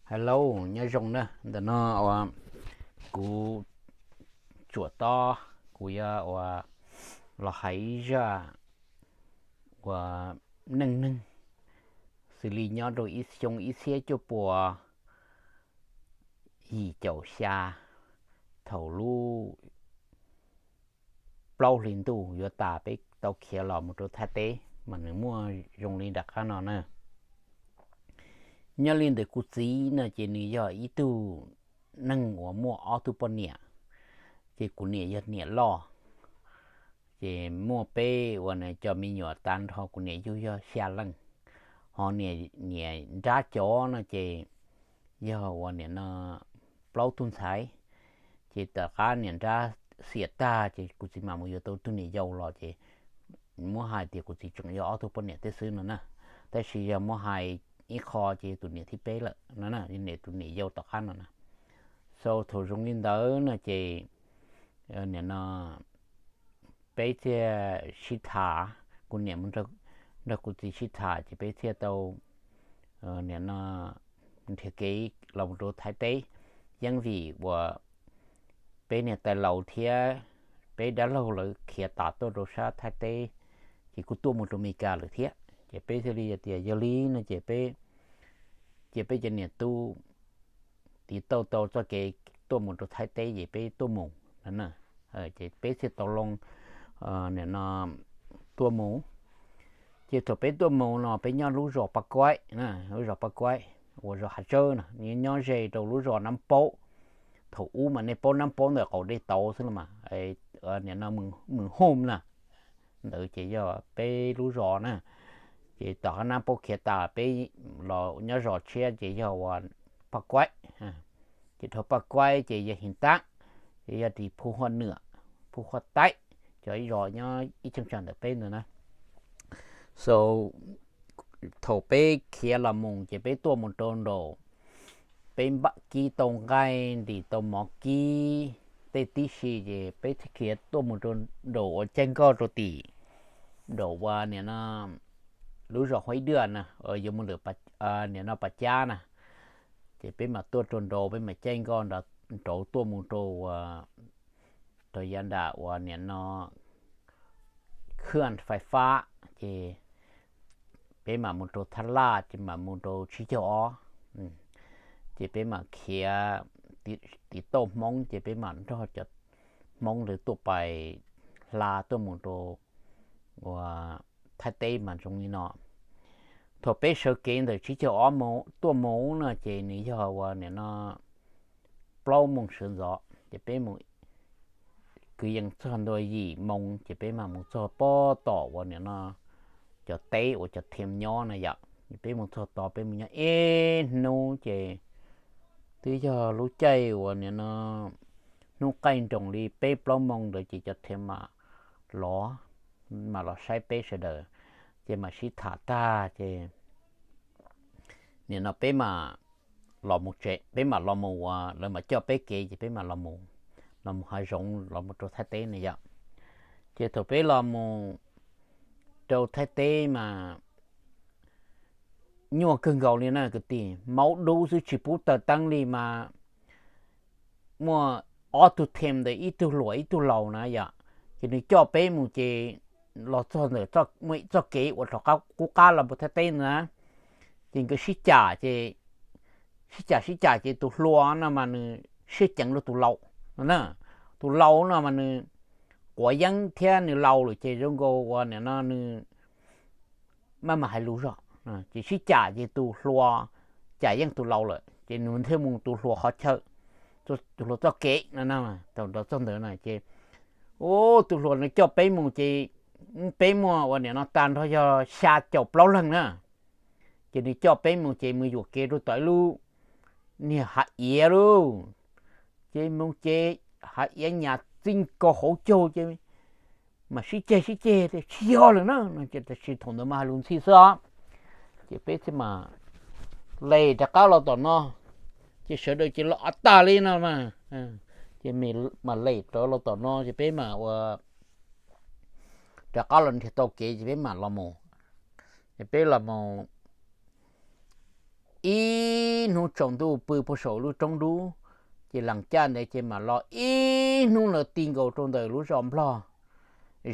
Hello, nyob zoo na, ntawm no uas kuv tsuam tob kuv yuav ua los hais ib zaj uas neej neeg xws li nyob rau ib xyoo ib txhiab cuaj puas yim caum xya, thaum lub plaub hli ntuj yuav tas peb tau khiav los mus rau Thaib teb mas nws muaj zoo li nram qab no na. Nyob li ntawm kuv txiv no ces nws yog ib tug neeg uas muaj ob tug poj niam, ces kuv niam yog niam loj, ces muaj peb uas cov me nyuam tas nrho kuv niam yug yog xya leej, ho niam nrab cov no ces yog uas nim no plaub tug ntxhais, ces tom qab niam nrab xiam tag ces kuv txiv mam mus yuav tau tug niam yau los ces muab hais tias kuv txiv tseem yog ob tug poj niam thiab xwb no na. Tab sis yog muab hais ib qho ces yog tus niam thib peb lawm no, tus niam yau tom qab no na. So thaum zoo li ntawd no ces nim no peb thiaj sib tham, kuv niam nrog kuv txiv sib tham ces peb thiaj tau nim no nrhiav kev los rau Thaib teb. Yeej vim uas peb niam tais laus thiab peb dab laug lawv khiav tas tuaj rau sab Thaib teb, ces kuj tuaj mus rau Amelikas lawm thiab. Ces peb thiaj li tias yog li no ces peb, ces peb cov niam tub tiv tauj tau txoj kev tuaj mus rau Thaib teb ces peb tuaj mus no. Ces peb thiaj tau loo nim no tuaj mus. Ces thaum peb tuaj mus no peb nyob lub zos Paj Kuaib, lub zos Paj Kuaib uas zos Hav Tsawb no, nyob ze rau lub zos Nab Paub. Thaum ub mas nej paub Nab Paub ntawm qaum dej tauv xwb los mas, nim no Mws Hum na, ntawd ces yog peb lub zos na. Ces tom qab Nab Paub khiav tas peb los nyob zos tshiab ces yog uas Paj Kuaib. Ces dhau Paj Kuaib ces yog His Taab, ces yog tim Phu Huaj Nwam, Phu Huaj Taib, cov ib zos nyob ib cheeb tsam ntawm peb ntawd na. So thaum peb khiav los mus ces peb tuaj mus rau nraum, peb npam kib tau nqaij ntim tau mov kib tej tib si ces peb thiaj khiav tuaj mus rau nraum uas caij nkoj rau tim, nraum uas nim no lub zos Huaib Dwaj na, yuav mus lawm nim no Pas Cab na. Ces peb mam tuaj rau nraud peb mam caij nkoj nraud tuaj mus rau, rau yav nram uas nim no khwj fais fab, ces peb mam mus rau Thaj Laj ces mam mus rau tsib caug ob. Ces peb mam khiav tiv tauj Hmoob ces peb mam nrog cov Hmoob ntawd tuaj pais hla tuaj mus rau uas Thaib teb mas zoo li no. Thaum peb sawv kev ntawm tsib caug ob tuaj mus no ces nws yog uas nim no plaub moos sawv ntxov ces peb mus kwv yees txog ntua yim moos ces peb mam mus txog pob tom uas nim no cov teb uas cov Theem nyob na yom. Peb mus txog tod peb mus nyob ib hnub ces twb yog lub caij uas nim no hnub qaij nroos li peb plaub moos ntawd ces cov Theem mam los, mam los saib peb sawv daws, ces mam sib tham tag ces nim no peb mam los mus tsev, peb mam los mus uas lawv mam coj peb kev ces peb mam los mus, los mus hav zoov los mus rau Thaib teb na yom. Ces thaum peb los mus rau Thaib teb mas nyuaj kawg nkaus li na kwv tij, maub dub xwb tsis pub taws teeb li mas muaj ob tug Theem ntawd ib tug hluas ib tug laus na yom. Ces nws coj peb mus ces los txog ntawm muaj txoj kev uas rov qab qub qab los mus Thaib teb ntawd na, ces nkawd sib cam ces sib cam sib cam ces tus hluas no mas nws siab ceev rau tus laus no na. Tus laus no mas nws quav yeeb thiab nws laus lawm ces zoo nkaus uas nim no nws maj mam hais lus zog, ces sib cam ces tus hluas cam yeej tus laus lawm ces nws thiaj mus tus hluas qhov chaw, tus hluas txoj kev no. Thaum nrov txog ntawd na ces tus hluas nws coj peb mus ces peb muaj uas nim no tag nrho yog xya caum plaub leeg na. Ces nws coj peb mus ces mus yuam kev rau tom ib lub niag hav iav lauj. Ces mus ces hav iav nyas txij nkaus hauv caug ces mam sib ceg sib ceg, tsis yog lawm na. Ces tab sis thaum ntawd mas hais lus ntxhi xwb os. Ces peb thiaj mam lem rov qab los tom no, ces sawv daws ces los av tag li no mas, ces mam lem rov los tom no ces peb mam ua rov qab los nrhiav tau kev ces peb mam los mus. Ces peb los mus ib ib hnub tsaus ntuj pw puag saum lub roob dub, ces lam caj ntawd ces mam los ib hnub los ti nkaus rau ntawm lub zos nplog,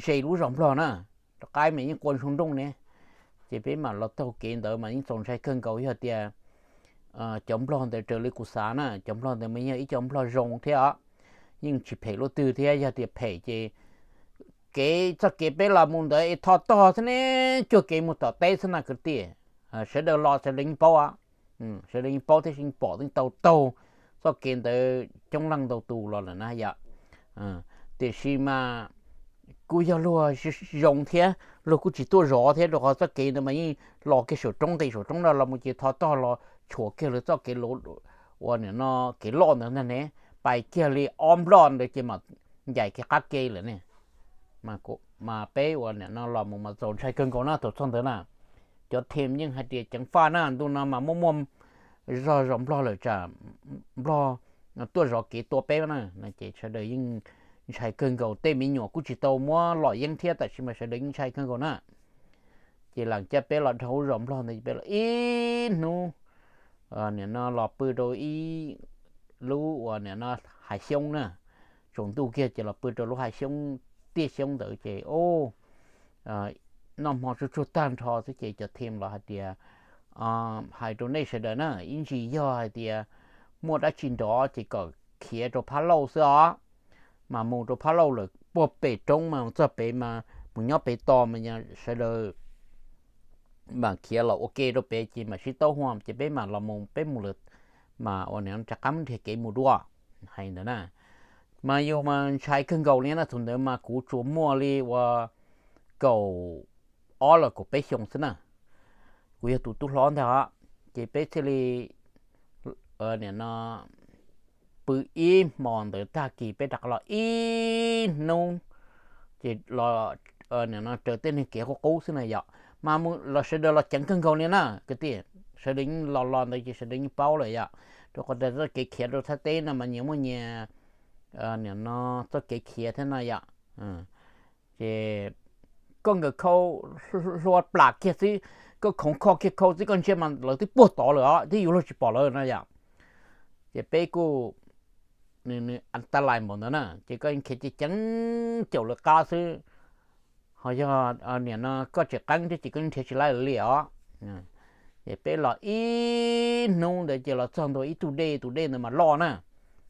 ze lub zos nplog na, rov qab mas yeej qua ntsoog nrooj ne. Ces peb mam los taug kev ntawd mas yeej txaus ntshai kawg nkaus, yog tias cov nplog ntawd raws li kuv xav na, cov nplog ntawd mas yog ib co nplog zoo thiab os, yeej tsis phem luaj twg thiab, yog tias phem ces kev txoj kev peb los mus ntawd es tho tog xwb ne, cuag kev mus tom teb xwb na kwv tij. Sawv daws los sawv daws yeej paub, sawv daws yeej paub thiab yeej pom yeej tau taug txoj kev ntawd coob leej ntau tus los lawm na yom. Tiam sis mas kuj yog luag zoo thiab luag kuj tsis tuaj zov thiab, rau qhov txoj kev ntawd mas yeej los kiag saum roob nqis saum roob no los mus ces tho tog los tshuam kiag lawv txoj kev, ua nim no kev loj ntawd ntag ne, pais kiag li ob nplog ntawd ces mam ncaim kiag qab ke lawm ne. Mas peb ua nim no los mus mas txaus ntshai kawg nkaus na thaum txog ntawd na. Cov them yeej hais tias ceev faj na, ntu no mas muaj muaj zog zos nplog lawm tsam nplog tuaj zov kev tua peb na, ces sawv daws yeej ntshai kawg nkaus, tej me nyuam kuj tsis tau muab lom yeeb thiab, tab sis mas sawv daws yeej ntshai kawg nkaus na. Ces lam caj peb los dhau zos nplog ntawd peb los ib hnub, nim no los pw rau ib lub uas nim no hav xyoob na, tsaus ntuj kiag ces los pw rau lub hav xyoob, tiaj xyoob ntawd ces noj hmo tsuag tsuag tag nrho xwb ces cov them los hais tias, hais rau nej sawv daws na, ib ntsis yog hais tias muaj dab tsi nrov ces kom khiav rau phab lauj xwb os. Mas mus rau phab lauj lawm puag pem roob mas txog pem mas mus nyob pem tos mas sawv daws mam khiav los ua ke rau pem ces mam sib taub hua ces peb mam los mus, peb mus lawm mas ua nim no rov qab nrhiav kev mus dua, hais ntawd na. Mas yog mas ntshai kawg nkaus li na, thaum ntawd mas kuv tsuas muaj li uas kaum ob los kaum peb xyoos xwb na, kuv yog tus tub hlob ntag os. Ces peb thiaj li nim no pw ib hmo ntawd tag kis peb rov qab los ib hnub, ces los nim no raws tej neeg kev qub qub xwb na yom. Mas los sawv daws los ceev kawg nkaus li na kwv tij, sawv daws yeej los los ntawd ces sawv daws yeej paub lawm yom, rau qhov tias txoj kev khiav rau thaj teb no mas nyias muaj nyias nim no txoj kev khiav thiab no yom. Ces koj nkawd khau hlua plam kiag xwb, koj khoov kho kiag khau xwb koj ntsia mas lawv twb puag tod lawm os, twb yuav luag tsis pom lawm no yom. Ces peb kuj, nws nws tab lais npaum ntawd na ces koj khiav ceev ceev caum lawv qab xwb. Ho yog nim no koj tseem qeeb thiab ces koj nrhiav tsis laib lawm li os. Ces peb los ib hnub ntawd ces los txog ntua ib tug dej, tus dej ntawd mas loj na,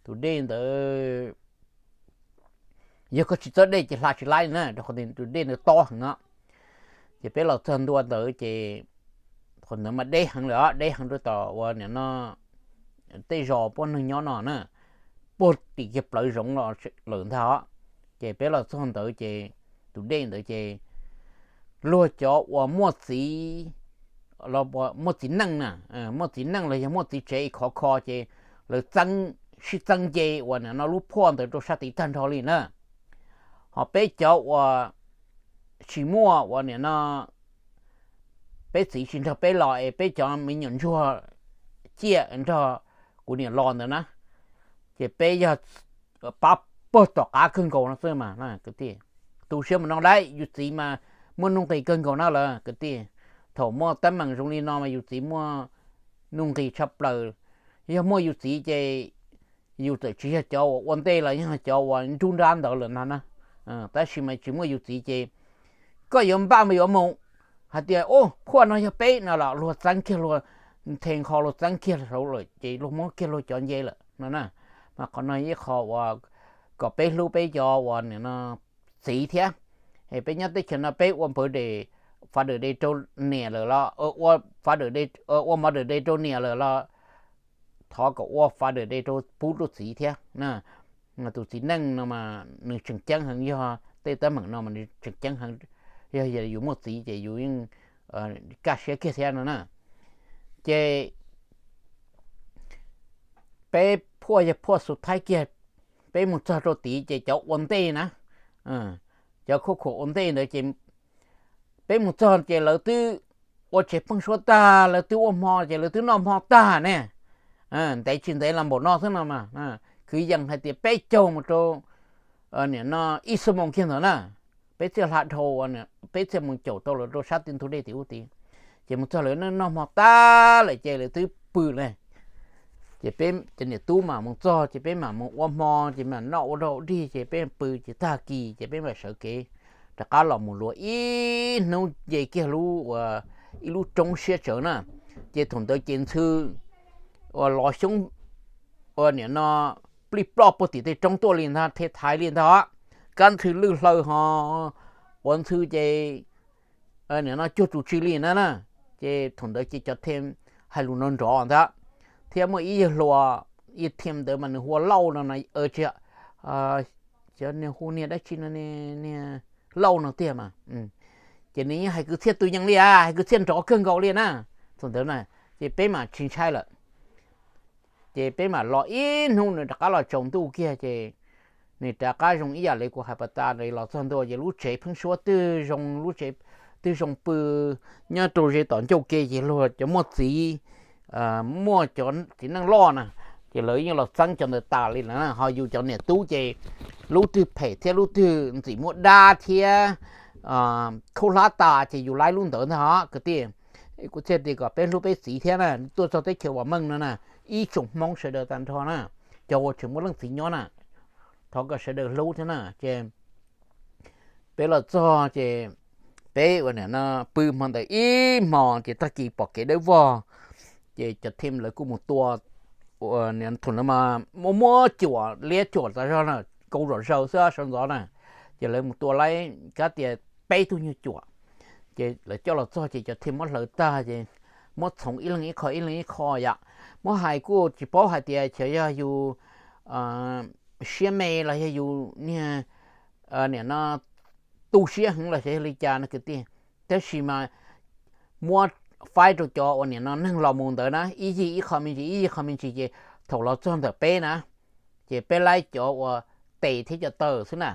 tus dej ntawd yog koj tsis txawb dej ces hla tsis laib na, rau qhov tus dej ntawd tob heev os. Ces peb los txog ntua ntawd ces qhov ntawd mas deb heev lawm os, deb heev rau tom uas nim no tej zos poj neeg nyob no na, puag tim kiag plawv zoov los lawm ntag os. Ces peb los txog ntawd ces tus dej ntawd ces luag cov uas muaj txiv, muaj txiv neej na, muaj txiv neej los yog muaj txiv tsev khov kho ces lawv txeeb, sib txeeb nce uas nim no lub phuaj ntawd rau sab tid tag nrho li na. Ho peb cov uas tsis muaj uas nim no peb txiv tsis nrog peb los es peb cov me nyuam ntsuag ciaj nrog kuv niam los ntawd na, ces peb yog pab puag tom qab kawg nkaus no xwb mas. Tu siab mus no lawm, yus txiv mas muaj nuj nqis kawg nkaus na lawm kwv tij. Thaum muaj teeb meem zoo li no mas yus txiv muaj nuj nqis tshaj plaws. Yog muaj yus txiv ces yus txawm tsis yog cov uas ua ntej los yog cov uas nrub nrab ntawd lawm no na. Tab sis mas tsis muaj yus txiv ces koj yuav npaj mas yuav mus hais tias, u, phuaj no yog peb no los luag txeeb kiag, luag nthe nqho luag txeeb kiag saud lawm ces luag muab kiag luag cov nce lawm no na. Mas qhov no ib qho uas kom peb hlub peb cov uas nim no txiv thiab. Es peb nyob teb chaws no peb ua npawg de, Father's Day rau niam lawm los, ua Father's Day, ua Mother's Day rau niam lawm los thov kom ua Father's Day rau, pub rau txiv thiab na. Tus txiv neej no mas nws tseem ceeb heev, yog tej teeb meem no mas nws tseem ceeb heev. Yog yus muaj txiv ces yus yeej kaj siab kiag thiab no na. Ces peb phuaj yog phuaj xu thaib kiag, peb mus txog rau tid ces cov ua ntej na, cov khuj khuam ua ntej ntawd ces peb mus txog ces lawv twb ua tsev pheeb suab tag, lawv twb ua hmo ces lawv twb noj hmo tag ne. Ntev tsis ntev los npaum no xwb no mas, kwv yees hais tias peb caug mus rau nim no ib xuab moos kiag ntawd na, peb thiaj hla dhau, peb thiaj mus caum tau lawv rau sab ti ntug dej tim ub tid. Ces mus txog lawv noj hmo tag lawm ces lawv twb pw lawm. Ces peb cov niam tub mam mus txog ces peb mam mus ua hmo ces mam noj ua dog ua dig ces peb pw ces tag kis ces peb mam sawv kev rov qab los mus luas ib hnub nce kiag lub ua ib lub roob siab tsawv na. Ces thaum ntawd ces ntxhw ua los xyoob ua niam no plij ploj puag tim tej roob tuaj li ntag, the thaiv li ntag. Kab ntxhw lwj hlaw ho ua ntxhw ces niam no cuag tsus tsi li na na. Ces thaum ntawd ces cov them hais lus no nrov ntag, thiab muaj ib yawg hluas, yawg them ntawd mas nws hu ua Lauj no, tsis, cov niag hu niag dab tsi no, niag Lauj no tiag mas. Ces nws yeej hais kwv txhiaj tus yees li, hais kwv txhiaj nrov kawg nkaus li na. Thaum ntawd na ces peb mam tsis ntshai lawm. Ces peb mam los ib hnub nws rov qab los tsaus ntuj kiag ces nws rov qab zoo ib yam li kuv hais pas tas los txog ntua ces lub tsev pheeb suab twb zoo, lub tsev twb zoo pw nyob rau ze tom ncauj ke ces luag cov muaj txiv, muaj cov txiv neej loj na, ces lawv yeej los txeeb cov ntawd tas li lawm na. Ho yus cov niam tub ces lub twg phem thiab lub twg ntxim muaj dab thiab khaub hlab tas ces yus laib lub ntawd ntag kwv tij. Kuv thiaj tias kom peb hlub peb txiv thiab na, tuaj txog teb chaws vam meej no na, ib tsoom Hmoob sawv daws tag nrho na, cov uas tseem muaj leej txiv nyob na, thov kom sawv daws hlub thiab na. Ces peb los txog ces peb ua niam no pw hmo ntawd ib hmos ces tag kis pom kev dawb vog, ces cov them lawv kuj mus tua, thaum ntawd mas muaj muab cuam liab cuam tas zog na, kaus zom zaws xwb sawv ntxov na. Ces lawv mus tua laib kab tias peb tug nyuag cuam, ces lawv coj los txog ces cov them muab hlawv tag ces muab txhoov ib leeg ib qho ib leeg ib qho yom. Muab hais kuj tsis paub hais tias xyov yog yus siab me los yog yus niag niam no tu siab heev los xyov yog li cas no kwv tij. Tab sis mas muab faib rau cov uas niam no neeg los mus ntawd na, ib yig ib qho me ntsis ib yig qho me ntsis ces thaum los txog ntawm peb na, ces peb laib cov uas tes thiab cov taw xwb na.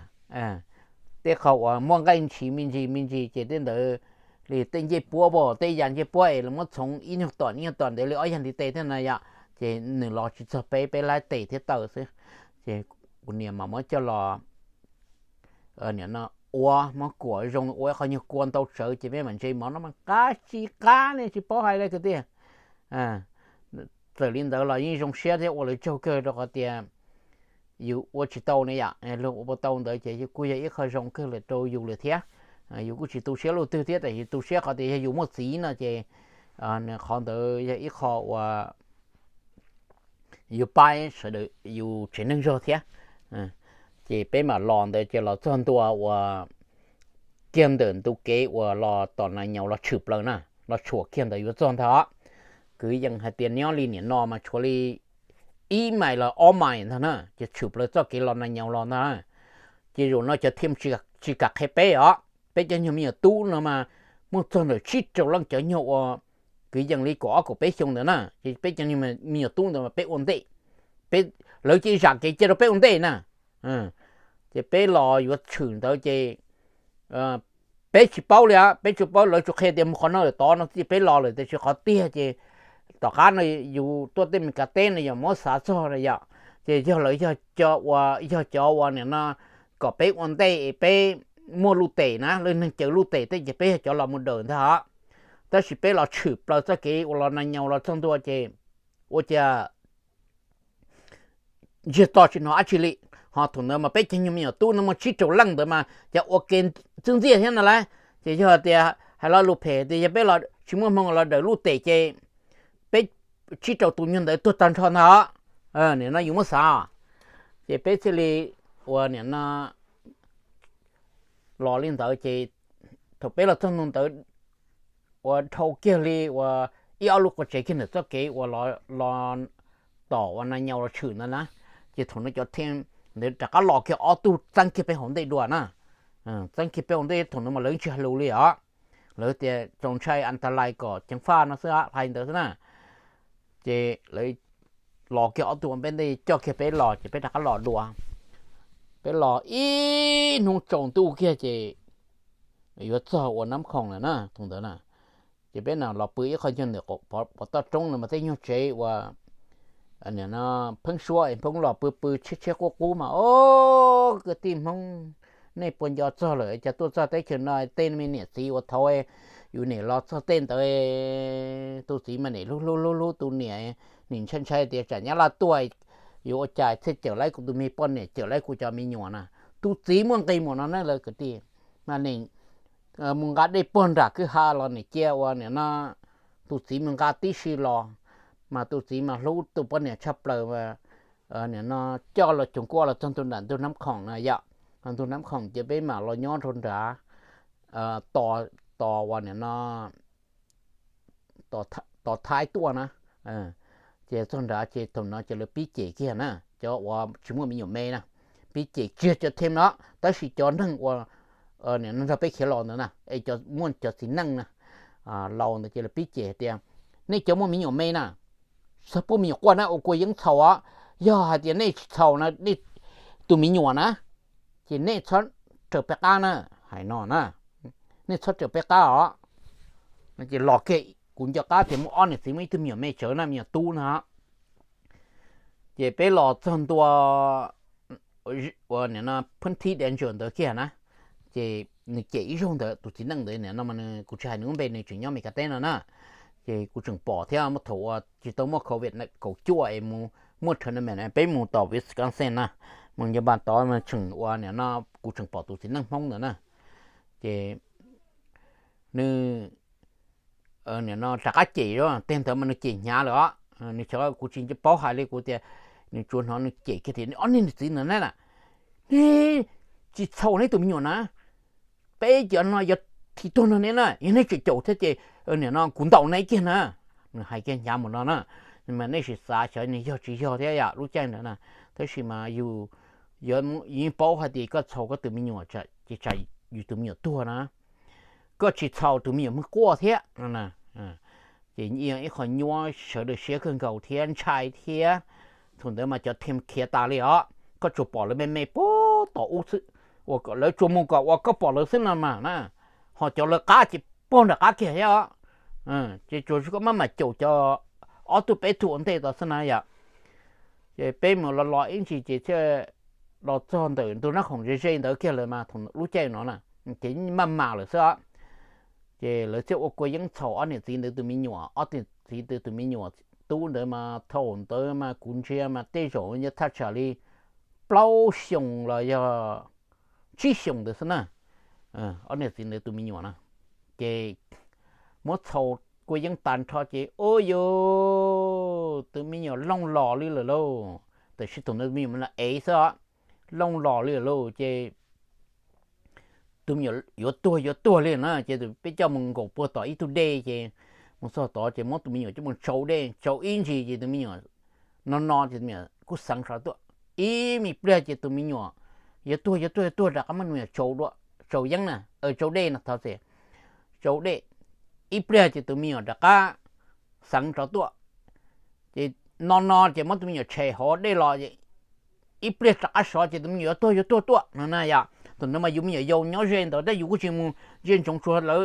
Tej qho uas muaj nqaij ntshis me ntsis me ntsis ces tej ntawd li tej ncej puab, tej yas ncej puab es lawv muab txhoov ib nyuag tom ib nyuag tom ntawd li ob yag ntiv tes thiab na yom, ces nws los tsis txog peb, peb laib tes thiab taw xwb. Ces kuv niam mas muab coj los niam no ua muab kuam zoo ua ib qho nyuag kua ntau tsawv ces peb mam ntse mov no mas qab tsis qab ne tsis paub hais li kwv tij. Txawm li ntawd los yeej zoo siab thiab ua lawv tsaug kawg rau qhov tias yus ua tsis tau ne yom, luag ua tau ntawd ces kuj yog ib qho zoo kawg lawm rau yus lawm thiab. Yus kuj tsis tu siab luj twg thiab, tab sis tu siab qhov tias yog yus muaj txiv no ces qhov ntawd yog ib qho uas yus pab sawv daws yus tsev neeg zog thiab. Ces peb mam los ntawd ces los txog ntua uas kiag ntawm ntu kev uas los tom nas nyaus los tshwm plaws na, los tshuam kiag ntawd yuav txog ntag. Kwv yees hais tias nyob li niam no mas tshuav li ib mais los ob mais ntag na, ces tshwm plaws txoj kev los nas nyaus los ntag. Ces zaum no cov them tsis kam qhia peb os, peb cov nyuag me nyuam tub no mas muaj txog ntawm tsib rau leej cov nyuag uas kwv yees li kaum ob kaum peb xyoo ntawd na, ces peb cov me nyuam tub ntawd mas peb ua ntej, peb, lawv cia zam kev cia rau peb ua ntej na. Ces peb los yuav tshwm ntawd ces peb tsis paub li, peb tsis paub, lawv tsuas qhia tias mus qhov no lawm tod no ces peb los lawm, tiam sis qhov tiag ces tom qab no yus tuaj tej Meskas teb no yog muab xav txog na yom, ces yog lawv yog cov uas, yog cov uas niam no kom peb ua ntej es peb muaj luj tes na, lawv neeg caws luj tes tej ces peb yog cov los mus dawm ntag. Tab sis peb los tshwm plaws txoj kev uas los nas nyaus los txog ntua ces ua cas ntsiag to tsis hnov dab tsi li. Ho thaum ntawd mas peb cov nyuag me nyuam tub no muaj tsib rau leej ntawd mas cov ua ke txwb ntxiaj thiab no las. Ces yog tias hais lo lus phem tias yog peb los tsis muaj hmoo los dawm luj tes ces peb tsib rau tus nyuag ntawd tuag tag nrho ntag. Nim no yus muab xav, ces peb thiaj li ua niam no los li ntawd ces thaum peb los txog ntua ntawd ua dhau kiag li uas ib ob lub qua tsev kiag ntawm txoj kev uas los tom uas nas nyaus los tshwm ntawd na, ces thaum no cov them ntawd rov qab los kiag ob tug txeeb kiag peb hauv ntej dua na. Txeeb kiag peb hauv ntej, thaum ntawd mas lawv tsis hais lus li os, lawv tias txaus ntshai as tas lais kom ceev faj no xwb, hais ntawd xwb na. Ces lawv los kiag ob tug peb ntej coj kiag peb los ces peb rov qab los dua. Peb los ib hnub tsaus ntuj kiag ces yuav txog uas Nab Khoom lawm na thaum ntawd na. Ces peb na los pw ib qho ncag ntawm pov toj roob no mas tej nyuag tsev uas pheeb suab es Hmoob los pw pw tshiab tshiab qub qub mas, o, kwv tij Hmoob, nej puas nco txog lawm, cas tuaj txog teb chaws no tej me niam txiv uas thaud yus niam los txog tej ntawd, tus txiv mas niam hlub hlub hlub hlub tus niam, nim ntshai ntshai tias tsam nyab laj tuaj, yuav ua cas thiaj cawm lawv kuv tus me poj niam, cawm lawv kuv cov me nyuam na. Tus txiv muaj nqis mus no na lawv kwv tij, mas nim mus nqa dej puag nram kwj ha los nim cia ua nim no tus txiv mus nqa tib si los, mas tus txiv mas hlub tus poj niam tshaj plaws, nim no coj los coos kuaj los txog ntu nram ntug Nab Khoom na yom. Ntug Nab Khoom ces peb mam los nyob rau nrad, tos uas nim no tos Thaib tuaj na. Ces txog nrad ces thaum no ces lawv pib cem kiag na, cov uas tsis muaj me nyuam me na, pib cem kiag cov them no, tab sis cov neeg uas nrog peb khiav los ntawd na, es muaj cov txiv neej na, laus ntawd ces lawv pib cem hais tias, nej cov muaj me nyuam me na, txhob pub me nyuam quaj na, ua kua yeeb txhaum os. Yog hais tias nej tsis txhaum na, nej tus me nyuam na, ces nej txhob raws peb qab na, hais no na, nej txhob raws peb qab os. Ces los kiag kuv nco qab tias muaj ob niam txiv muaj ib tug me nyuam me tsawv na, me nyuam tub na. Ces peb los txog ntua uas nim no phab thib dav ntsawm ntawd kiag na, ces nws cem ib zaug ntawd, tus txiv neej ntawd nim no kuv tsis hais nws lub npe, nws tseem nyob Mes Kas teb no na. Ces kuv tseem pom thiab, muaj thaum uas tsis tau muaj covid kaum cuaj es mus muaj tournament peb mus tom Wisconsin na, mus nce npas tod mas tseem ua nim no, kuv tseem pom tus txiv neej Hmoob ntawd na. Ces nws nim no rov qab cem, tej ntawd mas nws cem hnyav lawm os, nws xyov, kuv tsis paub hais li, kuv tias nws tsuas hnov nws cem kiag tias, ob niag niam txiv ntawd na, nej tsis txhaum neb tus me nyuam na, peb cov no yuav thim tuag nrog neb na, yog neb tseem caum thiab ces nim no kuv ntaus neb kiag na. Nws hais kiag hnyav mus no na, mas nej sim xav xyov nws yog tsis yog thiab yom, lub caij ntawd na. Tab sis mas yus yeej paub hais tias koj txhaum koj tus me nyuam ces tsam yus tus me nyuam tuag na, koj tsis txhaum tus me nyuam muaj quaj thiab no. Ces ib qho nyuaj sawv daws siab kawg nkaus thiab ntshai thiab. Thaum ntawd mas cov them khiav tas li os, koj tsuas pom lawv me me puag tom ub xwb, uas lawv tsuas mus kom uas koj pom lawv xwb no mas na, ho cov lawv qab ces puag nram qab kiag thiab os. Ces tsuas koj maj mam caum cov ob tug peb tug ua ntej tod xwb na yom. Ces peb mus los los ib ntsis ces thiaj los txog ntawm ntug Nab Khoom ze ze ntawd kiag lawm mas, thaum lub caij no na, ces maj mam lawm xwb os. Ces lawv thiaj ua kua yeeb txhaum ob niam txiv ntawd tus me nyuam, ob niam txiv ntawd tus me nyuam tub ntawd mas thaum ntawd mas kuv ntsia mas tej zaum yuav thaj tsam li plaub xyoos los yog tsib xyoos ntawd xwb na. Ob niam txiv ntawd tus me nyuam na, ces muab txhaum kua yeeb tas nrho ces ua yus tus me nyuam looj los li lawm lauj. Tam sim thaum ntawd me nyuam me no ev xwb os, looj los li lawm lauj. Ces tus me nyuam yuav tuag yuav tuag li na, ces peb coj mus nkaum puag tom ib tug dej, ces mus txog tod ces muab tus me nyuam coj mus tsau dej, tsau ib ntsis ces tus me nyuam no no ces tus me nyuam kuj xeev saum tuaj. Ib me pliag ces tus me nyuam yuav tuag yuav tuag yuav tuag rov qab muab tus me nyuam tsau dua, tsau yeeb na, tsau dej no thov txim, tsau dej. Ib pliag ces tus me nyuam rov qab xeev saum tuaj, ces no no ces muab tus me nyuam tshem hauv dej los, ib pliag rov qab sov ces tus me nyuam yuav tuag yuav tuag tuaj no na yom. Thaum ntawd mas yus me nyuam yaus nyob ze ntawd tab yus kuj tsis mus ntsia ntsoov tsuas lawv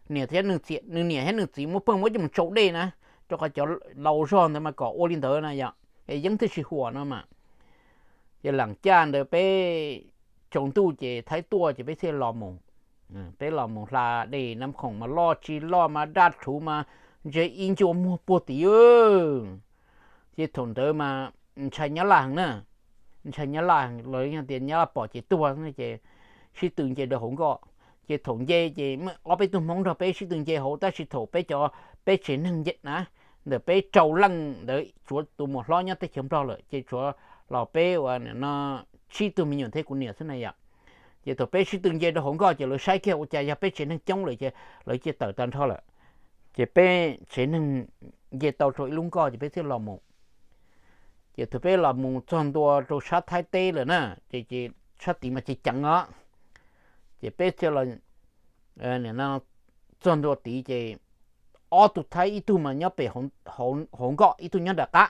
niam thiab nws txiv, nws niam thiab nws txiv muab pheej muab coj mus tsau dej na, rau qhov cov laus zog ntawd mas kom ua li ntawd na yom, es yeeb thiaj tsis huam no mas. Ces lam caj ntawd peb tsaus ntuj ces Thaib tuaj ces peb thiaj los mus. Peb los mus hla dej Nab Khoom mas loj tsis loj mas daj rhuv mas ntshe ib ncua muag puag tim. Ces thaum ntawd mas ntshai Nyab Laj heev na, ntshai Nyab Laj heev los yog tias Nyab Laj pom ces tuag ces sib tw nce rau hauv nkoj. Ces thaum nce ces muaj ob peb tug Hmoob nrog peb sib tw nce hauv, tab sis thaum peb cov, peb tsev neeg na, ntawm peb rau leej ntawd tsuav tus muam hlob nyob teb chaws Nplog lawm ces tsuav los peb uas nim no tsib tug me nyuam thiab kuv niam xwb na yom. Ces thaum peb sib tw nce rau hauv nkoj ces lawv saib kiag ua cas yog peb tsev neeg coob lawm ces lawv cia tawm tag nrho lawm. Ces peb tsev neeg nce tau rau ib lub nkoj ces peb thiaj los mus. Ces thaum peb los mus txog ntua rau sab Thaib teb lawm na, ces sab tid mas ceev ceev os. Ces peb thiaj los txog ntua tid ces ob tug Thaib, ib tug mas nyob pem hauv nkoj, ib tug nyob nram qab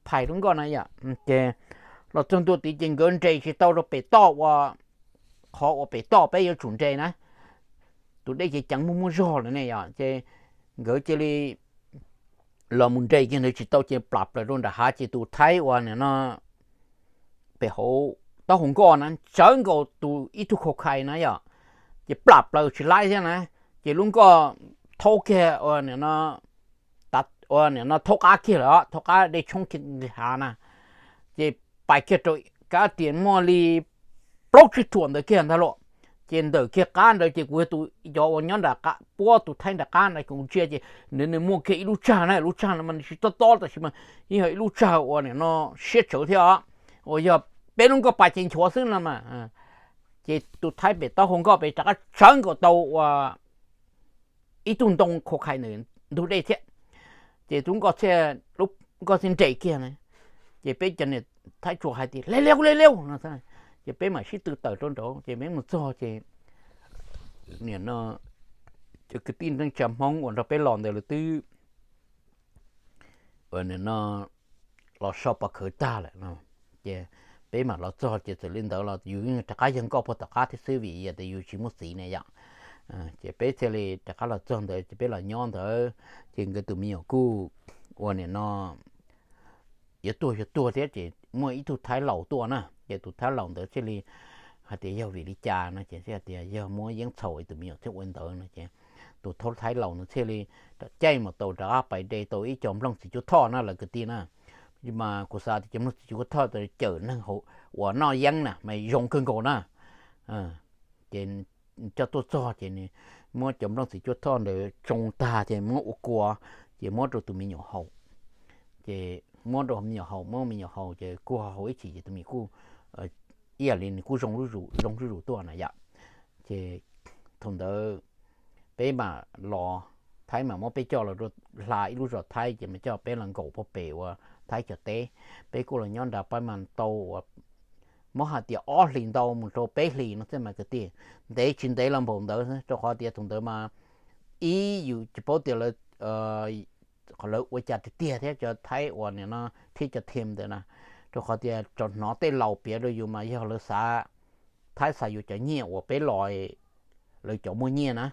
phais lub nkoj na yom. Ces los txog ntua tid ces nkawd nres tsis tau rau pem toj uas, qhov uas pem toj peb yuav tsum nres na, tus dej ceev ceev muaj muaj zog lawm ne yom. Ces nkawd cia li los mus nres kiag ntawd tsis tau ces plam plaws rau nram hav ces tus Thaib uas nim no pem hauv taub hau nkoj na tsawv nkaus tus ib tug khau khai na yom, ces plam plaws tsis laib thiab na. Ces lub nkoj thaub kiag, nim no thaub qab kiag lawm, thaub qab dej tshoob kiag nqis hav na. Ces pais kiag rau kab tias muaj li plaub tsib thuam ntawd kiag ntag lauj. Ces ntawm kiag qab ntawd ces kuv yog tus, cov uas nyob nram qab, puab tus thaib nram qab ntawd kuv ntsia ces nws, nws muaj kiag ib lub tsag na, lub tsag no mas nws tsis tob tob tab sis mas yeej yog ib lub tsag uas nim no siab tsawv thiab os, uas yog peb lub nkoj pas ces nchuav xwb no mas. Ces tus thaib pem taub hau nkoj pem rov qab tsawv nkaus tau ua ib tug ntoo khua khai ntug dej thiab. Ces tus nkoj thiaj, nkoj thiaj nres kiag na. Ces peb cov niam thaib tsuas hais tias le liau le liau no, ces peb mam sib tw tawm rau nraud ces peb mus txog ces nim no cov kwv tij neej tsa Hmoob uas nrog peb los ntawd lawv twb nim no los so pov khawv tag lawm no. Ces peb mam los txog ces txawm li ntawd los yus yeej rov qab yawg nkoj puag tom qab thiab xwb vim yog tias yus tsis muaj txiv ne yom. Ces peb thiaj li rov qab los txog ntawd ces peb los nyob ntawd ces nkawd tus me nyuam kuj ua nim no yuav tuag yuav tuag thiab ces muaj ib tug thaib laus tuaj na ces tus thaib laus ntawd thiaj li hais tias yog vim li cas no ces thiaj tias yog muab yeeb txhaum es tus me nyuam thiaj ua ntawd no ces tus thaib laus ntawd thiaj li caij mus tau rov qab pais de tau ib co nplooj txiv cuab thoj na lawv kwv tij na. Mas kuv xav tias cov nplooj txiv cuab thoj cawm neeg uas noj yeeb na mas zoo kawg nkaus na. Ces coj tuaj txog ces nws muab cov nplooj txiv cuab thoj ntawd tsoo tag ces muab ua kua, ces muab rau tus me nyuam haus. Ces muab rau me nyuam haus, muab me nyuam haus ces kuj haus ib chim ces tus me nyuam kuj ib yam li nws kuj zoo zuj zus tuaj na yom. Ces thaum ntawd peb mam los, thaib mam muab peb coj los rau hla ib lub zos thaib ces mas coj peb los nkaum puag pem uas thaib cov teb. Peb kuj los nyob nrad pab mas tau uas muab hais tias ob hlis ntau mus rau peb hlis no xwb mas kwv tij, ntev tsis ntev los npaum ntawd rau qhov tias thaum ntawd mas ib yus tsis paub tias lawv, qhov lawv ua cas tiag tiag thiab cov thaib uas nim no thiab cov them ntawd na, rau qhov tias tso hnov tej laus piav rau yus mas yog lawv xav, thaib xav yuav cov nyiaj uas peb los, lawv cov muaj nyiaj na,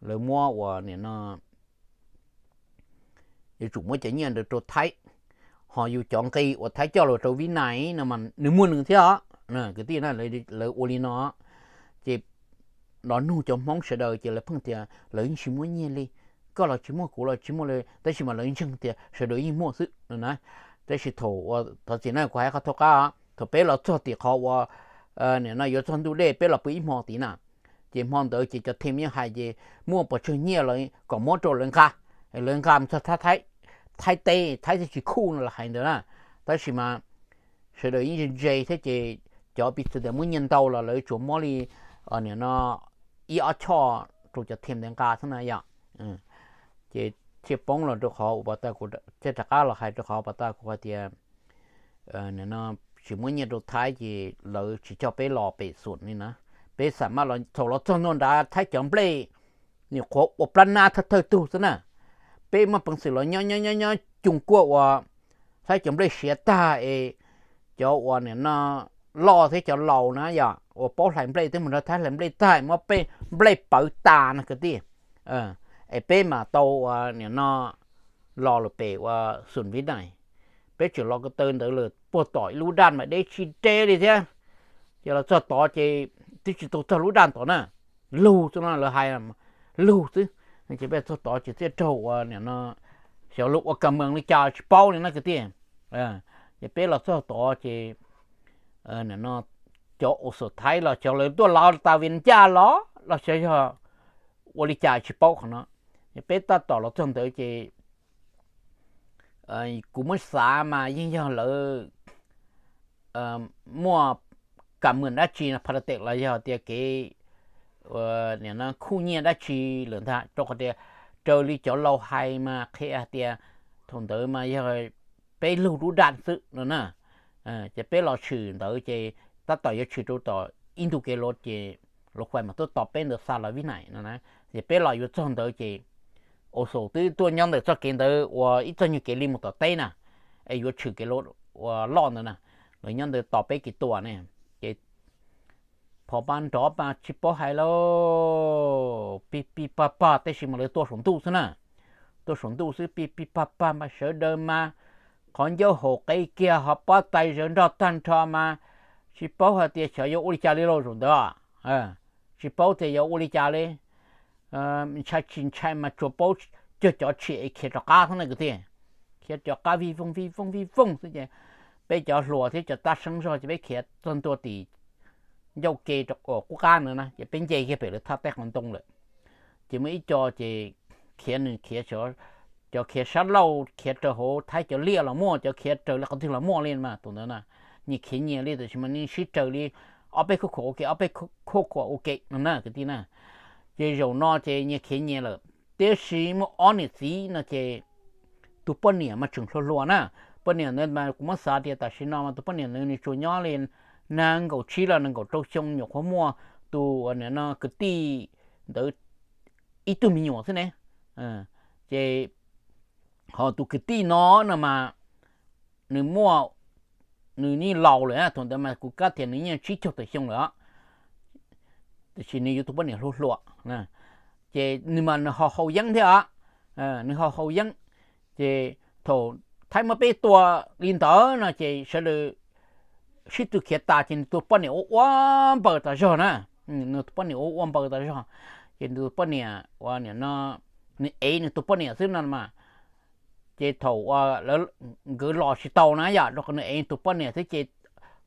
lawv muab uas nim no yuav tsum muab cov nyiaj ntawd rau thaib, ho yus cov nqi uas thaib coj los rau Vib Nais no mas nws muaj nws thiab os kwv tij na. Lawv ua li no ces los nug cov Hmoob sawv daws ces lawv pheej tias lawv yeej tsis muaj nyiaj li, koj los tsis muaj kuv los tsis muaj li tab sis mas lawv ntseeg tias sawv daws yeej muaj xwb no na. Tab sis thaum uas thov txim na kuv hais qhov thov qab, thaum peb los txog tim qhov uas nim no yuav txog ntuj dej peb los pw ib hmo tid na, ces hmo ntawd ces cov them yeej hais ces muaj pes tsawg nyiaj los kom muab rau lawv nqa, lawv nqa mus txog thaib teb, thaib thiaj tsis khuj no los hais ntawd na. Tab sis mas sawv daws yeej ntse thiab ces cov piv txwv tias muab nyiaj ntau los lawv tsuas muab li nim no ib ob choj rau cov them ntawd nqa xwb na yom. Ces thiaj poob los rau qhov uas pas tas kuv thiaj rov qab los hais rau qhov pas tas kuv hais tias nim no tsis muab nyiaj rau thaib ces lawv tsis coj peb los pem xum li na. Peb xam maj los thaum los txog ntua nrad thaib cov nplej nyuam qhuav ua plab nab thawj thawj tug xwb na. Peb muaj peev xwm los nyob nyob nyob nyob cuj kuaj uas thaib cov nplej siav tag es cov uas nim no loj thiab cov laus na yom uas paub hlais nplej twb mus nrog thaib hlais nplej tag muab peb nplej pawv tas no kwv tij. Es peb mam tau uas nim no los lawm pem uas xum Vib Nais. Peb tseem los ko taw ntawd lawm puag tom ib lub daj mas deb tsis deb li thiab. Ces los txog tod ces twb tsis tau txog lub daj tod na, lug xwb no lawv hais, lug xwb. Ces peb txog tod ces thiaj raug uas nim no xyov lawv ua kas mees li cas tsis paub li na kwv tij. Ces peb los txog tod ces nim no cov ua xum thaib los xyov lawv tuaj lav tas vim ncaj los los xyov yog ua li cas tsis paub qhov no. Ces peb tab tom los txog ntawd ces kuv muab xav mas yeej yog lawv muaj kas mees dab tsi no pha tes los yog tias kev nim no khuj nyiaj dab tsi lawm ntag rau qhov tias raws li cov laus hais mas qhia hais tias thaum ntawd mas yog peb lug lub daj xwb no na. Ces peb los tshwm ntawd ces tab tom yuav tshwm rau tom ib ntu kev luv ces luv fais mas tuaj tos peb ntawd xa los Vib Nais no na. Ces peb los yuav txog ntawd ces ua xum twb tuaj nyob ntawm txoj kev ntawd uas ib txoj nyuag kev li mus tom teb na, es yuav tshwm kev luv uas loj ntawd na, lawv nyob ntawd tos peb kev tua ne. Ces phom mas nrov mas tsis paub hais lauj, pij pij pag pag tab sis mas lawv tuaj saum ntuj xwb na. Tuaj saum ntuj xwb pij pij pag pag mas sawv daws mas qhov ncauj haum qe kiag ho pob tais zawv nrog tag nrho mas tsis paub hais tias xyov yuav ua li cas li lauj zaum ntawd. Tsis paub tias yuav ua li cas li. ntshai tsis ntshai mas tsuas paub cuag cov tshiam es khiav rov qab xwb na kwv tij. Khiav rov qab vij voog vij voog vij voog xwb ces peb cov hluas thiab cov tab seeb zog ces peb khiav txog ntua tim ncauj ke rau qub qab no na ces peb nce kiag pem lawv thaj teb qhov ntoo lawm. Ces muaj ib co ces khiav nws khiav, cov khiav sab laug khiav raws hauv Thaib cov liaj los muaj, cov khiav raws li qhov twg los muaj li mas tus ntawd na, nyias khiav nyias li tab sis mas nws sib raws li ob peb khub khuam ua ke, ob peb khub khuam ua ke no na kwv tij na. Ces zaum no ces nyias khiav nyias lawm, tiam sis muaj ob niam txiv no ces tus poj niam mas tseem hluas hluas na. Poj niam ntawd mas kuv muab xav tias tam sim no mas tus poj niam ntawd nws tsuas nyob li nees nkaum tsib los nees nkaum rau xyoo, nyuam qhuav muaj tus uas nim no kwv tij ntawd ib tug me nyuam xwb ne. Ces ho tus kwv tij no no mas nws muaj, nws yeej laus lawm, thaum ntawd mas kuv kav tias nws yeej tsib caug tawm xyoo lawm, tiam sis nws yuav tus poj niam hluas hluas. Ces nws mas nws ho haus yeeb thiab os, nws ho haus yeeb. Ces thaum Thaib muab peb tua li ntawd no ces sawv daws sib tw khiav tas ces nws tus poj niam ua ua npaws tas zog na. Nws tus poj niam ua ua npaws tas zog, ces nws tus poj niam ua nim no, nws ev nws tus poj niam xwb no mas. Ces thaum uas lawv, nkawd los tsis tau na yom, rau qhov nws ev tus poj niam xwb ces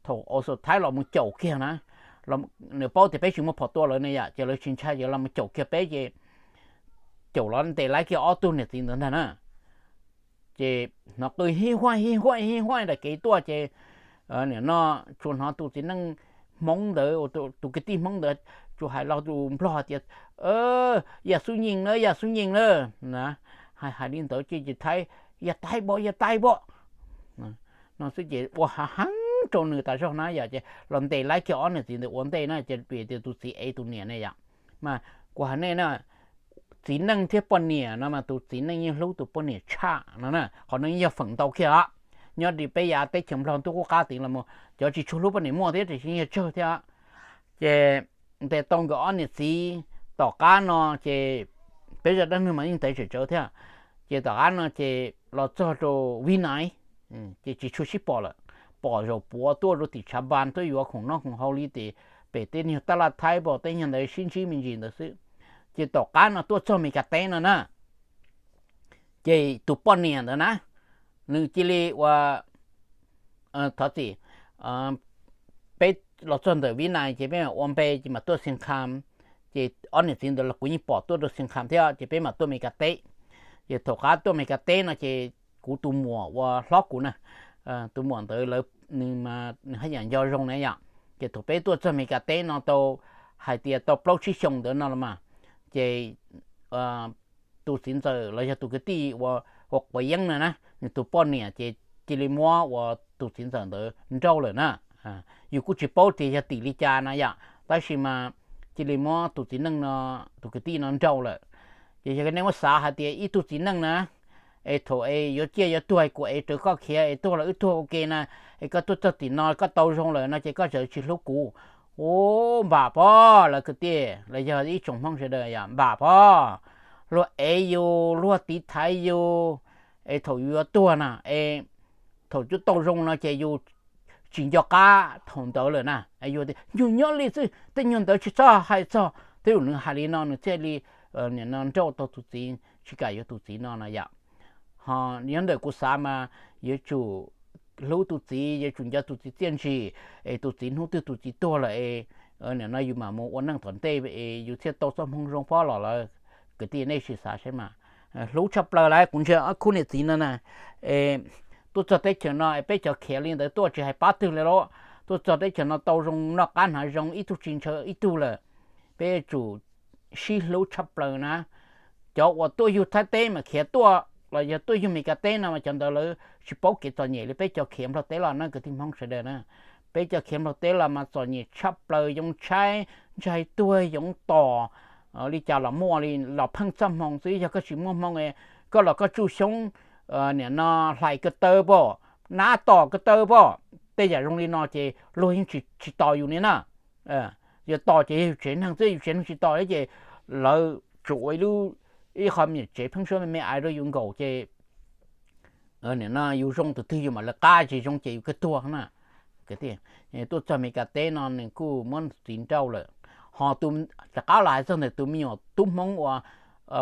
thaum aus xus Thaib los mus caum kiag na, nws paub tias peb tsis muaj phom tua lawv ne yom, ces lawv tsis ntshai ces los mus caum kiag peb ces caum los ntes laib kiag ob tug niam txiv ntawd ntag na. Ces hnov qw hij huaj hij huaj hij huaj daim kev tuaj ces nim no tsuas hnov tus txiv neej Hmoob ntawd, tus kwv tij Hmoob ntawd tsuas hais los tus Nplog tias, Yaj xub nyees na, yaj xub nyees na, hais li ntawd ces Thaib, Yaj taib pom, yaj taib pom no xwb ces ua hav heev rau nws tas zog na yom, ces los ntes laib kiag ob niam txiv ntawd ua ntej na ces vim tias tus txiv ev tus niam ne yom. Mas kuv hais nej na, txiv neej thiab poj niam no mas tus txiv neej yeej hlub tus poj niam tshaj no na, qhov no yeej yog feem ntau kiag os. Nyob li peb yav teb chaws Nplog ntuj qub qab tid los cov tsis tshua hlub poj niam muaj thiab tiam sis yog tsawg thiab. Ces ntes tau nkawd ob niam txiv, tom qab no ces peb zaj dab neeg mas yeej ntev tsawm tsawv thiab. Ces tom qab no ces los txog rau Vib Nais, ces tsis tshua sib pom lawm. Pom zaum puav tuaj rau tim Tshav Npas tuaj yuav khoom noj khoom haus li tim pem tej nyuag taj laj Thaib pom tej nyuag ntawd sib ntsib me ntsis ntawd xwb. Ces tom qab no tuaj txog Mes Kas teb no na, ces tus poj niam ntawd na, nws cia li ua, thov txim, peb los txog ntawm Vib Nais ces peb mam ua npe ces mam tuaj Xias Khas. Ces ob niam txiv ntawd los kuv yeej pom tuaj rau Xias Khas thiab ces peb mam tuaj Mes Kas teb. Ces thaum qab tuaj Mes Kas teb no ces kuv tus muam uas hlob kuv na, tus muam ntawd lawv, nws haj yam nco zoo na yom. Ces thaum peb tuaj txog Mes Kas teb no tau hais tias tau plaub tsib xyoos ntawd no los mas, ces tus txiv ntxawm los yog tus kwv tij uas quav yeeb na na, nws tus poj niam ces cia li muab uas tus txiv ntxawm ntawd nrauj lawm na. Yus kuj tsis paub tias yog tim li cas na yom, tab sis mas cia li muab tus txiv neej no, tus kwv tij no nrauj lawm. Ces yog nej muab xav hais tias ib tug txiv neej na, es thaum es yuav ciaj yuav tuag kuv ev rawv koj khiav es tuag los wb tuag ua ke na, es koj tuaj txog tim no koj tau zoo lawm no ces koj txawm tsis hlub kuv. Ua npam pob lawv kwv tij los yog ib tsoom Hmoob sawv daws yom, npam pob. Luag ev yus, luag tiv thaiv yus, es thaum yus yuav tuag na, es thaum twb tau zoo no ces yus tsis nco qab thaum ntawd lawm na. Yus tias nyuag nyob li xwb, tej nyuag ntawd tsis txhob hais txog. Tej zaum nws hais li no nws thiaj li, nim no nrauj tau tus txiv, tsis kam yuav tus txiv no na yom. Ho nyob ntawm kuv xav mas yuav tsum hlub tus txiv, yuav tsum nco tus txiv txiaj ntsig, es tus txiv hnub twg tus txiv tuag lawm es nim no yus mam mus ua neej tom ntej es yus thiaj tau txoj hmoo zoo pob los lawm. Kwv tij nej sim xav saib mas, hlub tshaj plaws lawm. Kuv ntsia ob khub niam txiv no na, es tuaj txog teb chaws no es peb cov khiav li ntawd tuaj tsis hais pab twg li lauj, tuaj txog teb chaws no tau zoo noj qab hnav zoo, ib tug tsis ntshaw ib tug lawm. Peb yuav tsum sib hlub tshaj plaws na. Cov uas tuaj yug Thaib teb mas khiav tuaj los yog tuaj yug Mes Kas teb no mas cov ntawd lawv tsis paub kev txom nyem li peb cov khiav Nplog teb los na kwv tij Hmoob sawv daws na. Peb cov khiav Nplog teb los mas txom nyem tshaj plaws, yoo tshaib, ntshai tuag, yoo tom, li cas los muaj li, los pheej txoj hmoo xwb. Yog koj tsis muaj hmoo, koj los koj tsuj xyoob, nim no hlais ko taw pom, nab tom ko taw pom, tej yam zoo li no ces luag yeej tsis tos yus li na. Yuav tos ces yog yus tsev neeg xwb, yus tsev neeg tsis tos li ces lawv tsuas ua ib lub, ib qho me nyuam tsev pheeb suab me me aiv rau yus nkaum ces nim no yus zoo tus twg yus mam lawv qab, tsis zoo ces yus kawg tuag na. Tuaj txog Mes Kas teb no nws kuj muab txiv nrauj lawm. Ho rov qab los hais txog ntawm tus me nyuam tub Hmoob uas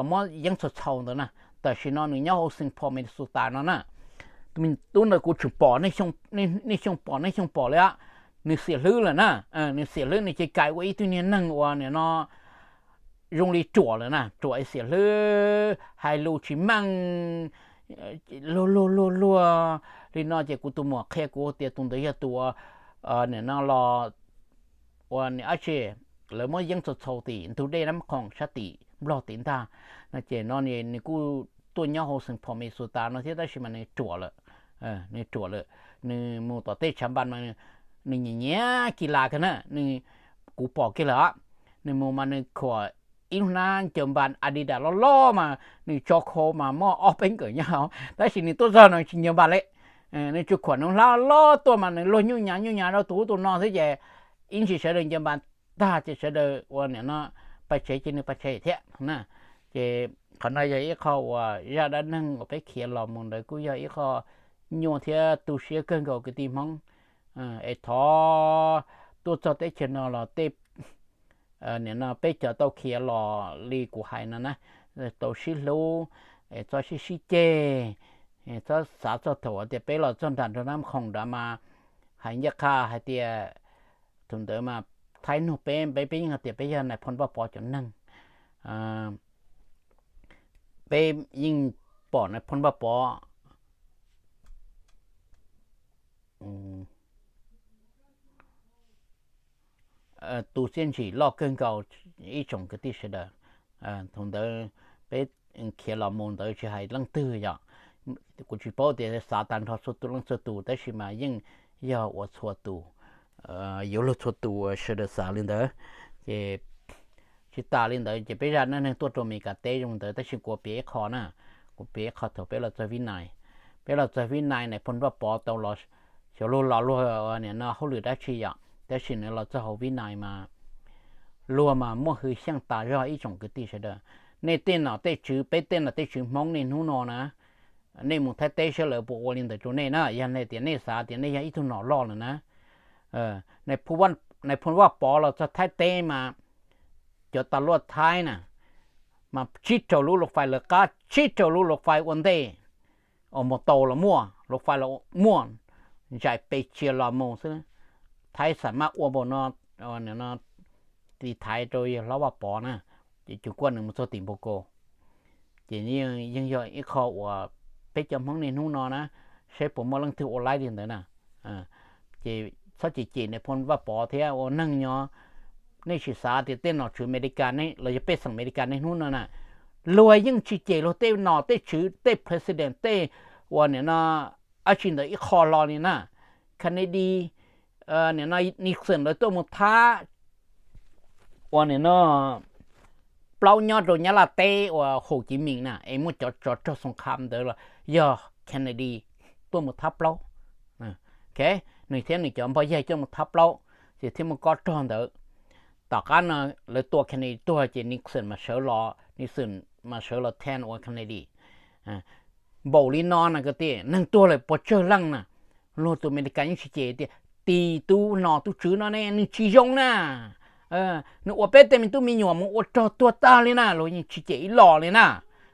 muab yeeb txhau txhau ntawd na, tam sim no nws nyob hauv Saint Paul, Minnesota no na. Tus me tub ntawd kuv tseem pom, nej xyooj pom, nej xyooj pom li, nws xiam hlwb lawm na. Nws xiam hlwb, nws ces kais ua ib tug niag neeg uas nim no zoo li ruam lawm na, ruam xiam hlwb, hais lus tsis meej, luag luag luag luag li no. Ces kuv tus muam qhia kuv tias tus ntawd yog tus nim no los ua niam dab tsi, lawv muab yeeb txhau txhau tim ntug dej Nab Khoom sab tim Nplog tim ntag no. Ces no nws kuj tuaj nyob hauv Saint Paul, Minnesota no thiab, tab sis mas nws ruam lawm. Nws ruam lawm, nws mus tom tej tshav npas mas nws nyiam nyiam kis las kawg na. Nws, kuv pom kiag lawm, nws mus mas nws khuam ib lub hnab ncaws npas Adidas loj loj mas nws tso khau mas muaj ob peb nkawm nyob hauv, tab sis nws tuaj txog nws tsis ncaws npas li. Nws tsuas khuam nws hnab loj tuaj mas nws luag nyuj nyav nyuj nyav rau tus ub tus no xwb ces ib ntsis sawv daws ncaws npas tag ces sawv daws ua niam no pais tsev ces nws pais tsev thiab na. Ces qhov no yog ib qho uas zaj dab neeg uas peb khiav los mus ntawd kuj yog ib qho nyuaj thiab tu siab kawg nkaus kwv tij Hmoob. Es thov tuaj txog teb chaws no los tej, nim no peb cov tau khiav los li kuv hais no na, tau sib hlub, txhob sib sib ceg, txhob xav txog thaum tias peb los txog nram nroog Nab Khoom nrad mas hais ncaj qha hais tias thaum ntawd mas Thaib nug peb, peb peb yeej hais tias peb yog Nais Phoo Vaj Pov cov neeg. Peb yeej pom Nais Phoo Vaj Pov tu txiaj ntsim loj kawg nkaus ib tsoom kwv tij sawv daws. Thaum ntawd peb khiav los mus ntawd tsis hais leej twg yom, kuv tsis paub tias xav tag nrho txhua tus leej txhua tus, tab sis mas yeej yog ua txhua tus, yuav luag txhua tus sawv daws xav li ntawd. Ces tsis tas li ntawd ces peb zaj dab neeg tuaj rau Amelikas teb zoo ntawd, tab sis kuv piav ib qho na, kuv piav ib qho thaum peb los txog Vib Nais. Peb los txog Vib Nais, Nais Phoo Vaj Pov tau los xyov luag los luag nim no hauj lwm dab tsi yom, tab sis nws los txog hauv Vib Nais mas luag mas muaj hwj xyeej tas zog ib tsoom kwv tij sawv daws. Nej tej nom tej tswv, peb tej nom tej tswv Hmoob niaj hnub no na, nej mus Thaib teb saib lawv puas ua li ntawd rau nej na. Yog nej tias nej xav tias nej yog ib tug nom loj lawm na, Nais Phoo Vaj Pov los txog Thaib teb mas cov tas luaj Thaib na mas tsib rau lub luv fais lawv qab, tsib rau lub luv fais ua ntej, mus tau los muaj, luv fais los muaj, ntsais pes tsias los mus xwb. Thaib xam maj ua npaum no, tiv thaiv rau yawg hlob Vaj Pov na, ces cuag kuaj nws mus txog tim Npau Kaus. Ces yeej yog ib qho uas peb cov Hmoob niaj hnub no na, saib puas muaj leej twg ua laib li ntawd na. Ces txhob cem cem Nais Phoo Vaj Pov thiab ua neeg nyob. Nej sim xav tias tej nom tswv Amelikas los yog pej xeem Amelikas niaj hnub no na, luag yeej tsis cem luag tej nom tej tswv, tej president, tej uas nim no dab tsi ntawd ib qho los li na. Kennedy, nim no Nixon lawv tuaj mus thab uas nim no plaub nyob rau Nyab Laj teb uas Hồ Chí Minh na, es muaj cov tsov rog xoo kha ntawd los yog Kennedy tuaj mus thab plaub. Nws thiab nws cov npog yaig tuaj mus thab plaub, ces thiaj muaj kob rog ntawd. Tom qab no lawv tua Kennedy tuag ces Nixon mas sawv los, Nixon mas sawv los thab ua Kennedy. Npaum li no na kwv tij, neeg tuag lawm puas tsawg leej na, luag tus Amelikas yeej tsis cem tias, tis tus nom tus tswv no ne nws tsis zoo na, nws ua peb tej me tub me nyuam mus ua rog tuag tag li na, luag yeej tsis cem ib los li na.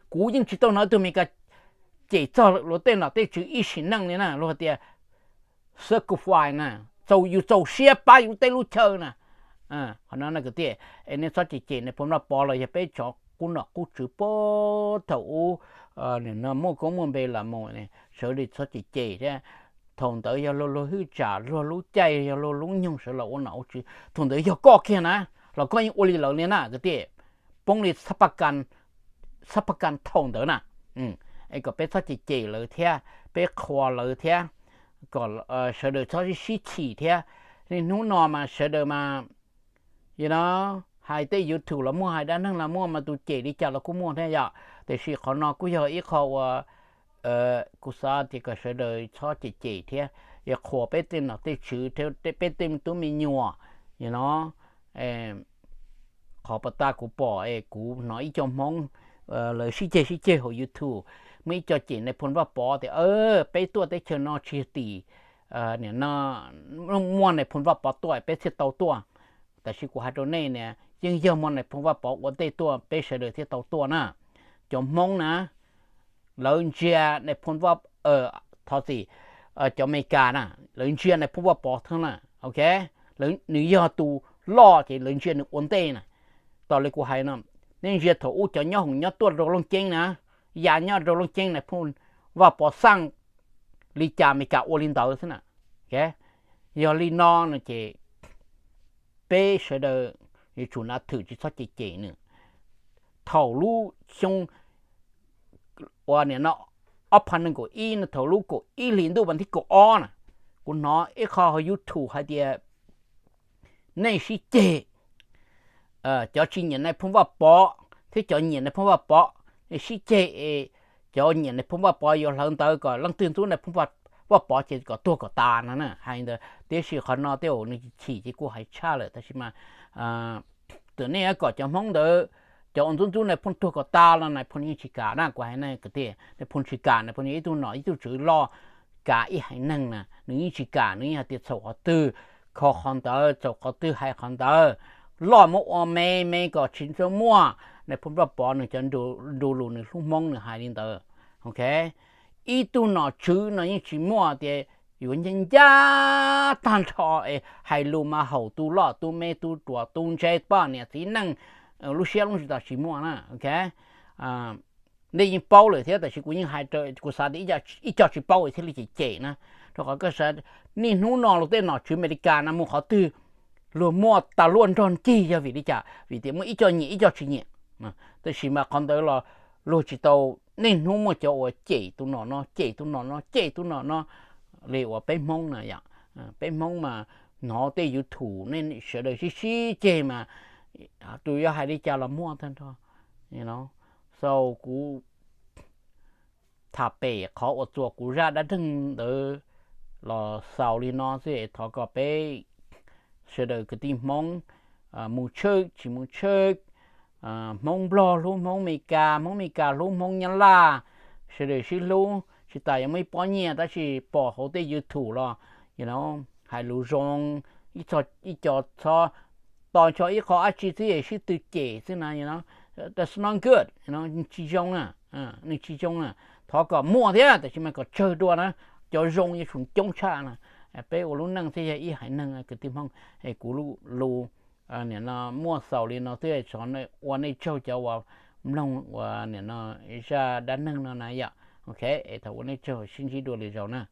Kuv yeej tsis tau hnov ib tug Amelikas cem txog luag tej nom tej tswv ib sim neej li na, luag tias sacrifice na, yus txaus siab pab yus tej lub chaw na. Qhov no kwv tij, es nej txhob cem cem Nais Phoo Vaj Pov los yog peb cov qub nom qub tswv puag thaum ub, nim no muaj koob muaj npe los mus, sawv daws txhob cem cem thiab. Thaum ntawd yog luag lub hwj tsam, luag lub caij, yog luag lub nyoog sawv los ua nom ua tswv, thaum ntawd yog koj kiag na, los koj yeej ua li lawv li na kwv tij. Poob li xab pab kas thaum ntawd na. Es kom peb txhob cem cem lawv thiab, peb qhuas lawv thiab, kom sawv daws txhob sib chim thiab. Niaj hnub no mas sawv daws mas, you know, hais tej YouTube los muaj, hais dab neeg los muaj, mas tus cem li cas los kuj muaj thiab yom. Tiam sis qhov no kuj yog ib qho uas kuv xav tias kom sawv daws txhob cem cem thiab, yuav qhuas peb tej nom tej tswv, peb tej tub me nyuam, you know. Qhov pas tas kuv pom es kuv hnov ib co Hmoob lawv sib ceg sib ceg hauv YouTube, muaj ib co cem Nais Phoo Vaj Pov tias peb tuaj teb chaws no tsis yog tim, nim no muaj Nais Phoo Vaj Pov tuaj peb thiaj tau tuaj. Tab sis kuv hais rau nej nias, yeej yog muaj nais phoo Vaj Pov ua ntej tuaj peb sawv daws thiaj tau tuaj na. Cov Hmoob na, lawv ntsia nais phoo Vaj, thov txim, cov Amelikas na, lawv ntsia nais phoo Vaj Pov thiab na. Ok, nws yog tus loj ces lawv ntsia nws ua ntej na. Tos li kuv hais no, nej ntsia thaum ub cov nyob hoom nyob tuaj rau Looj Ceeb na, ya nyob rau Looj Ceeb nais phoo Vaj Pov xaj li cas Amelikas ua li ntawd xwb na. Yog li no no ces peb sawv daws yuav tsum nav thwm tsis txhob cem cem nws. Thaum lub xyoo uas nim no ob phav nees nkaum ib no, thaum lub kaum ib hlis ntuj vas thib kaum ob na, kuv hnov ib qho hauv YouTube hais tias nej sib ceg, cov tsis nyiam nais phoo Vaj Pov thiab cov nyiam nais phoo Vaj Pov, nej sib ceg es cov nyiam nais phoo Vaj Pov yuav hlawv ntawv kom leej twg ntxub nais phoo Vaj Pov ces kom tuag kom tas no na, hais ntawd. Tiam sis qhov no tej zaum nws chim ces kuj hais tshaj lawm, tab sis mas txawm nej kom cov Hmoob ntawd, cov uas ntxub ntxub nais phoo tuag kom tas los nais phoo yeej tsis kam na. Kuv hais nej kwv tij, nais phoo tsis kam, nais phoo yog ib tug nom ib tug tswv loj, kav ib haiv neeg na, nws yeej tsis kam, nws yeej hais tias txhaum qhov twg kho qhov ntawd, txhaum qhov twg hais qhov ntawd, loj muab ua me, me kom tsis txawj muaj. Nais phoo Vaj Pov nws cov ntu lus nws hlub Hmoob nws hais li ntawd. Ok, ib tug nom tswv no yeej tsis muaj tias yuav ncaj ncaj tag nrho es hais lus mas haum tus loj tus me, tus ruam tus ntse, poj niam txiv neej, lub siab lub ntsws tsis muaj na. Ok, nej yeej paub lawm thiab, tab sis kuv yeej hais, kuv xav tias ib co tsis paub thiaj li cem cem na. Rau qhov koj sav, niaj hnub no luag tej nom tswv Amelikas no mus qhov twg luag muaj tas luaj nrog ncig yog vim li cas? Vim tias muaj ib co nyiam ib co tsis nyiam. Tab sis mas qhov ntawd los luag tsis tau, niaj hnub muaj cov uas cem tus nom no, cem tus nom no, cem tus nom no li uas peb Hmoob na yom. Peb Hmoob mas hnov tej YouTube nej sawv daws sib sib ceg mas tus yuav hais li cas los muaj tag nrho. So kuv tham pem qhov uas txuas kuv zaj dab neeg ntawd los xaus li no xwb, thov kom peb sawv daws kwv tij Hmoob, mus church tsis mus church, Hmoob Nplog hlub Hmoob Amelikas, Hmoob Amelikas hlub Hmoob Nyab Laj, sawv daws sib hlub. Tsis tas yuav muaj ib pob nyiaj, tab sis pom hauv tej YouTube los hais lus zoo, ib co txhob tos ncho ib qho dab tsi xwb es sib tw cem xwb na, that's not good, nws tsis zoo na, nws tsis zoo na. Thov kom muaj thiab, tab sis mas kom tsawg dua na, cov zoo yuav tsum coob tshaj na. Peb ua lub neej thiaj yog ib haiv neeg kwv tij Hmoob. Es kuv lus nim no muaj xaus li no xwb, ua nej tsaug cov uas mloog ua nim no zaj dab neeg no na yom. Ok, es thov ua nej tsaug, sib ntsib dua lwm zaus na.